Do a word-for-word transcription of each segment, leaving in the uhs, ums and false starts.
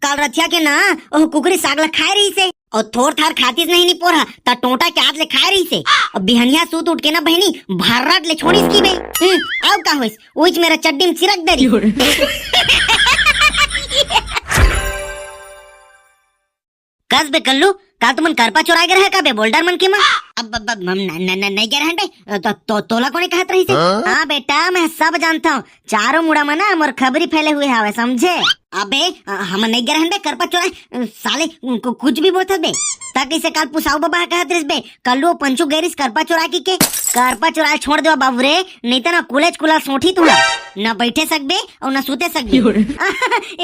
काल रथिया के ना, ओह कुकरी साग ला खाए रहिसे। अउ थोर थार खातिस नहीं निपोर हा, त टोंटा के आत ले खाए रहिसे। अब बिहनिया सूत उठ के ना बहिनी, भर्रट ले छोड़िस की बे। हम्म, अब का होइस? उइच मेरा चड्डी में चिरक दरी। कस बे कल्लू, काल तुमन करपा चोराए गे रहे का बे बोल्डर मन के मा? अब, अब, अब हम न, न, न, नहीं गे रहन बे। तो, तो, तोला कोने कहत रहिसे? हाँ? हाँ बेटा, मैं सब जानता हूँ। चारों मुड़ा में ना मोर खबरी फैले हुए हावे, समझे? अबे, अ, हम नहीं गे रहन बे करपा चोराए, अ, साले, कु-, कुछ भी बोलत बे। ता कइसे काल पुसाऊ बाबा कहत रहिस बे, कल्लू पंचू गे रहिस करपा चोराए की के, करपा चोराए छोड़ देवा बाबू रे, नहीं तो ना कुलेच कुला सोठी तुहा, ना बैठे सकबे अउ ना सूते सकबे।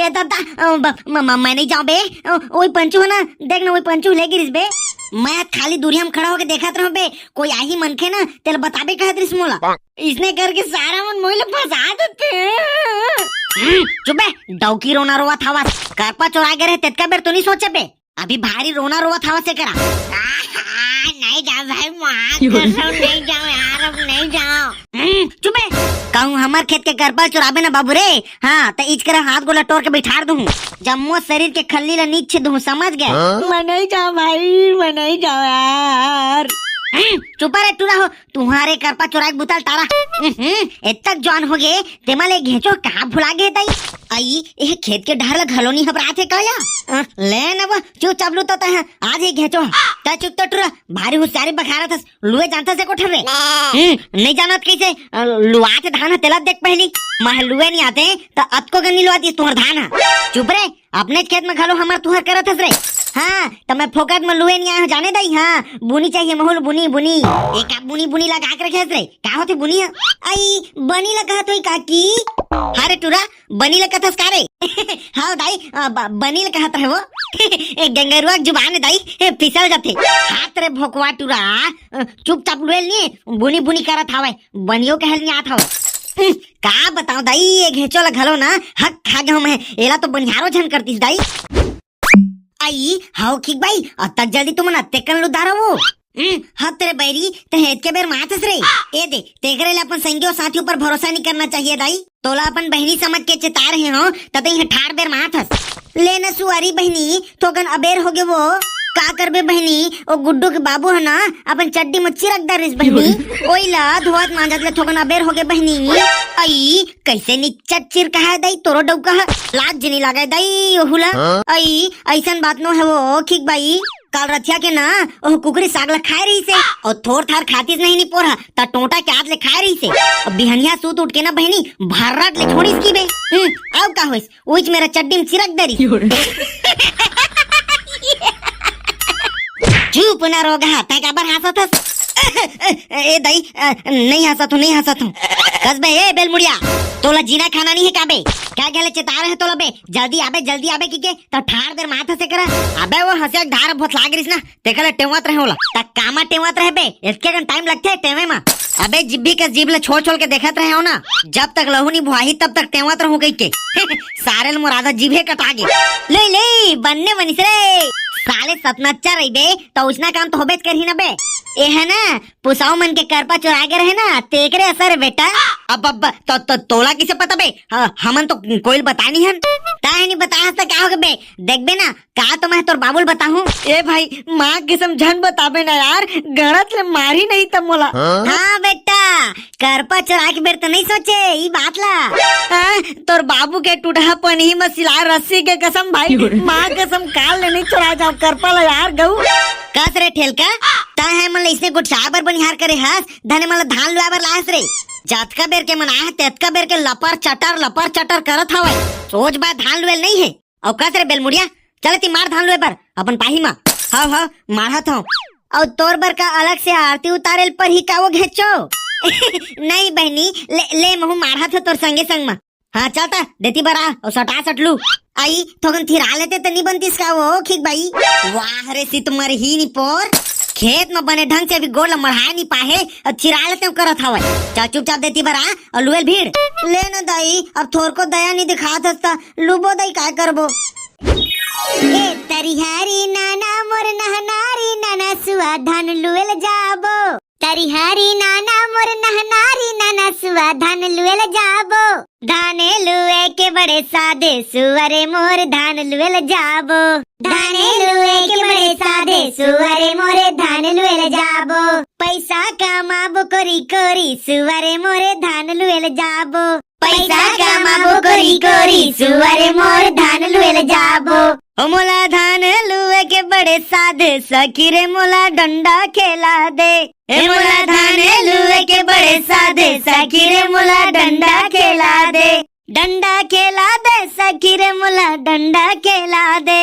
ए दादा, अ, ब-, म-, म-, मैं नहीं जाऊँ बे, अ, ओई पंचू है ना, देख ना ओई पंचू ले गिरिस बे। मैं खाली दूरिया में खड़ा होके देखत रहूं बे, कोई आही मनखे ना, तेला बताबे कहत रहिस मोला। इसने करके सारा मन मोइला फंसा देते हैं। हम्म, चुप बे, डौकी रोना रोवत हवस। करपा चोरा गे रहे, तेतका बेर तो नहीं सोचे बे। अभी भारी रोना रोवत हवस एकरा। आहा, नहीं जाओ भाई, माँ कसम, नहीं जाओ यार, अब नहीं जाओ। हम्म, चुप बे। कहूँ हमर खेत के करपा चुराबे ना बाबू रे, हाँ, त इच करा हाथ गोला टोर के बैठार दूँ। जम्मो शरीर के खल्ली ला नीचे दूँ, समझ गए? हाँ? मैं नहीं जाओ भाई, मैं नहीं जाओ यार। हम्म, चुप रे टूरा हो, तुम्हारे करपा चोराए के बुता ल टारा। हम्म, एतक जवान हो गे, तेमा ले घेंचो का भुला गे दाई? आई, ए खेत के डहर ला घलो नहीं हबरात हे का या? अ, ले न वो, चुपचाप लू तो तह, आज ही घेंचो। त चुप तो टूरा, भारी हुसियारी बखारत हस, लुए जानत हस एको ठन रे? हम्म, नहीं जानत कइसे, अ, लुआत धान ह तेला देख पहली, मह लुए नहीं आते, त अतको गन्नी लुआती तुहर धान ह। चुप रे, अपने खेत में घलो हमर तुहर करत हस रे। हाँ, त मैं फोकट में लुए नहीं आया हूँ, जाने दाई, हाँ, बुनी चाहिए महूल, बुनी, बुनी। एक आप बुनी, बुनी लगा के रखे हस रे, का होथे बुनी ह? आई, बनी लगा तो काकी। हाँ रे टूरा, बनी लगा थस का रे? हाँ दाई, अ, ब-, बनी लगा तो है वो। ए, गंगरुआ के जुबान है दाई, ए, फिसल जाथे। हाथ रे भोकवा टूरा, अ, चुपचाप लुएल नहीं, बुनी, बुनी करत हवे, बनियो कहल नहीं आत हवे। हम्म, का बताओ दाई, ये घेंचो ला घलो ना, हक खा गयो मैं, एला तो बनिहारो झन करतीस दाई। आई, हाओ खिक बाई, अतक जल्दी तुमन अतेकन लुदारो वो। हम्म, हत रे बैरी, ते हेत के बेर माथस रे। ए दे, तेकरे ले अपन संगी अउ साथी ऊपर भरोसा नहीं करना चाहिए दाई। तोला अपन बहिनी समझ के चेता रहे हो, त ते इहाँ ठाड़ बेर माथस। ले न सुअरी बहिनी, थोकन अबेर होगे वो। का करबे बहिनी, ओ गुड्डू के बाबू ह ना, अपन चड्डी म चिरक दरिस बहिनी। ओइला धोवत मांजत ले थोकन अबेर होगे बहिनी। आई, कइसे निच्चट चिरकाहे दाई तोरो डौका ह? लाज नहीं लागे दाई ओहू ला। हाँ? आई, अइसन बात नो है वो, खिक बाई। काल रथिया के ना, ओह कुकरी साग ला खाए रहिसे, अउ थोर थार खातिस नहीं निपोर हा, त टोंटा के आत ले खाए रहिसे। अब बिहनिया सूत उठ के ना बहिनी, भर्रट ले छोड़िस की बे। हम्म, अब का होइस? उइच मेरा चड्डी म चिरक दरी। चुप ना रोगहा, तैं काबर हाँसत हस? ए दाई, अ, नहीं हाँसत हूँ, नहीं हाँसत हूँ। कस बे, ए बेलमुड़िया, तोला जीना खाना नहीं है का बे? का गेले चेता रहे तोला बे, जल्दी आबे, जल्दी आबे की के, त ठाड़ बेर माथस एकरा। अबे वो हंसिया के धार भोथला गिरिस ना, तेकर ले टेवत रहे ओला। त कामा टेवत रहे बे? एतके कन टाइम लगथे टेवे म? अबे जिब्भी के जीभ ले छोल छोल के देखत रहे हो ना, जब तक लहू नी भुआही तब तक टेवत रहूं कहि के। सारे ल मोर आधा जीभे कटा गे। ले ले, बन्ने बनिस रे। साले सतनच्चा रहिबे, त उसना काम तो होबेच करही ना बे। ए है ना, पुसाऊ मन के करपा चोरा गे रहे ना, तेकरे असर है बेटा। अब, अब, तो, तो, तोला किसे पता बे? ह-, हमन तो कोई ल बतानी हन। ताहे नहीं बताहस त का होगे बे? देखबे ना, का तो मैं तोर बाबू ल बताहूँ? ए भाई, माँ कसम झन बताबे ना यार, गणत ले मारही नहीं त मोला। हाँ? हाँ बेटा, करपा चोरा के बेर तो नहीं सोचे ई बात ला। हाँ, तोर बाबू के टूटहा पनही म सिला रस्सी के कसम भाई, माँ कसम काल ले नहीं चोरा जाओ करपा ला यार गऊ। कस रे ठेलका, तैं है मन ले इसने गोठियाए बर बनिहार करे हस, धने मन ला धान लुआए बर लायस रे। जतका बेर के मन आए हे, तेतका बेर के लपर चटर, लपर चटर करत हवय। सोच बा धान लुएल नहीं है। अउ कस रे बेलमुड़िया, चल ती मार धान लुए बर, अपन पाही मा। हव, हव, मारत हव। अउ तोर बर का अलग से आरती उतारेल परही का वो घेंचो? नहीं बहिनी, ले, ले महू मारत हव तोर संगे संग मा। हाँ, चल ता, देती बर आ, अउ सटा सटलू। आई, थोकन थिरा लेते त नी बनतीस का वो, खिक बाई? वाह रे, सित मरही नी पोर। खेत म बने ढंग से अभी गोड़ ल मढ़ाए नी पाहे, अउ थिरा लेते करत हवय। चल चुपचाप देती बर आ, अउ लुएल भीड़। ले न दाई, अब थोरको दया नी दिखात हस त, लुबो दाई काय करबो? ए तरिहारी नाना मोर नहनारी नाना सुआ धान लुएल जाबो। हरी हरी नाना मोर नहनारी नाना सुआ धान लुएल जाबो। धाने लुए के बड़े सादे सुआ रे मोर धान लुएल जाबो। धाने लुए के बड़े सादे सुआ रे मोरे धान लुएल जाबो। पैसा कमाबो कोरी कोरी सुआ रे मोरे धान लुएल जाबो। पैसा कमाबो कोरी कोरी सुआ रे मोर धान लुएल जाबो। ओ मोला धान लुए के बड़े सादे सखी रे मोला डंडा खेला दे। ए मोला धान लुए के बड़े सादे सखी रे मोला डंडा खेला दे। डंडा खेला दे सखी रे मोला डंडा खेला दे।